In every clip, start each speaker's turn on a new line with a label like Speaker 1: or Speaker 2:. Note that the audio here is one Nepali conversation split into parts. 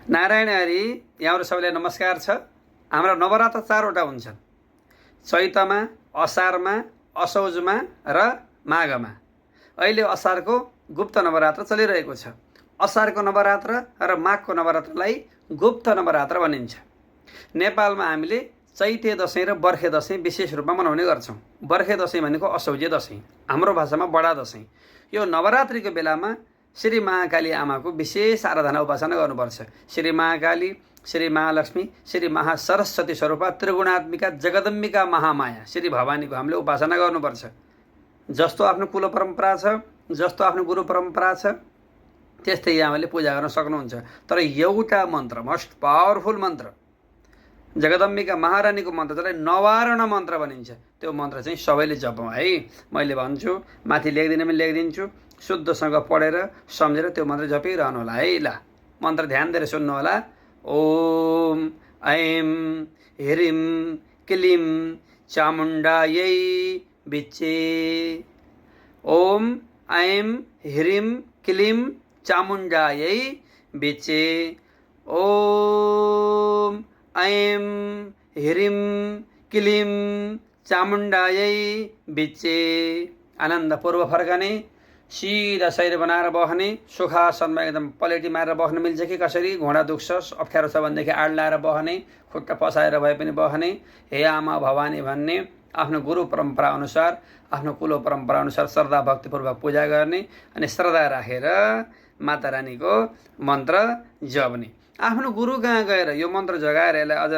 Speaker 1: नारायण हरि। यहाँहरू सबैलाई नमस्कार छ। हाम्रा नवरात्र 4वटा हुन्छन्, चैतमा, असारमा, असौजमा र माघमा। अहिले असारको गुप्त नवरात्र चलिरहेको छ। असारको नवरात्र र माघको नवरात्रलाई गुप्त नवरात्र भनिन्छ। नेपालमा हामीले चैते दशैं र बर्खे दशैं विशेष रूपमा मनाउने गर्छौँ। बर्खे दशैं भनेको असौजे दशैं, हाम्रो भाषामा बडा दशैं। यो नवरात्रिको बेलामा श्री महाकाली आमाको विशेष आराधना उपासना गर्नुपर्छ। श्री महाकाली, श्री महालक्ष्मी, श्री महासरस्वती स्वरूपा त्रिगुणात्मिका जगदम्बिका महामाया श्री भवानीको हामीले उपासना गर्नुपर्छ। जस्तो आफ्नो कुल परम्परा छ, जस्तो आफ्नो गुरु परम्परा छ, त्यस्तै यहाँले पूजा गर्न सक्नुहुन्छ। तर एउटा मन्त्र, मोस्ट पावरफुल मन्त्र, जगदम्बिका महारानीको मन्त्र, जसलाई नवारण मन्त्र भनिन्छ, त्यो मन्त्र चाहिँ सबैले जपौँ है। मैले भन्छु, माथि लेखिदिने पनि लेखिदिन्छु, शुद्धसँग पढेर सम्झेर त्यो मन्त्र जपिरहनु होला है। ल, मन्त्र ध्यान दिएर सुन्नु होला। ओम ऐं ह्रीं क्लीं चामुण्डायै विच्चे। ओम ऐं ह्रीं क्लीं चामुण्डायै विच्चे। ओम ऐं ह्रीं क्लीं चामुण्डायै विच्चे। आनन्दपूर्व फर्कने, सिधा शरीर बनाएर बस्ने, सुखासनमा एकदम पलेटी मारेर बस्न मिल्छ कि कसरी? घुँडा दुख्छ, अप्ठ्यारो छ भनेदेखि आड लाएर बस्ने, खुट्टा पसाएर भए पनि बस्ने, हे आमा भवानी भन्ने, आफ्नो गुरु परम्परा अनुसार, आफ्नो कुलो परम्परा अनुसार श्रद्धा भक्तिपूर्वक पूजा गर्ने, अनि श्रद्धा राखेर माता रानीको मन्त्र जप्ने। आफ्नो गुरु कहाँ गएर यो मन्त्र जगाएर यसलाई अझ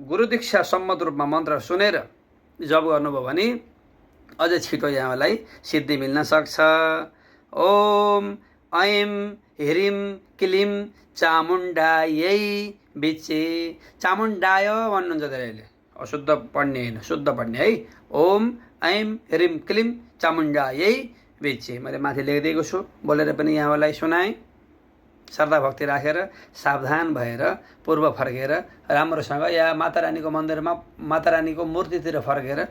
Speaker 1: गुरु दीक्षा सम्मत रूपमा मन्त्र सुनेर जप गर्नुभयो भने अझ छिटो यहाँलाई सिद्धि मिल्न सक्छ। ओम ऐं ह्रीं क्लीं चामुण्डायै विच्चे। चामुण्डाय भन्नुहुन्छ धेरैले, अशुद्ध पढ्ने होइन, शुद्ध पढ्ने है। ओम ऐं ह्रीं क्लीं चामुण्डायै विच्चे। मैले माथि लेखिदिएको छु, बोलेर पनि यहाँलाई सुनाएँ। श्रद्धा भक्ति राखेर, सावधान भएर, पूर्व फर्केर राम्रोसँग या माता रानीको मन्दिरमा माता रानीको मूर्तितिर फर्केर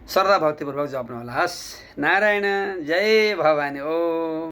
Speaker 1: श्रद्धा भक्तिपूर्वक जप्नु होला। हस्, नारायण, जय भवानी। ओ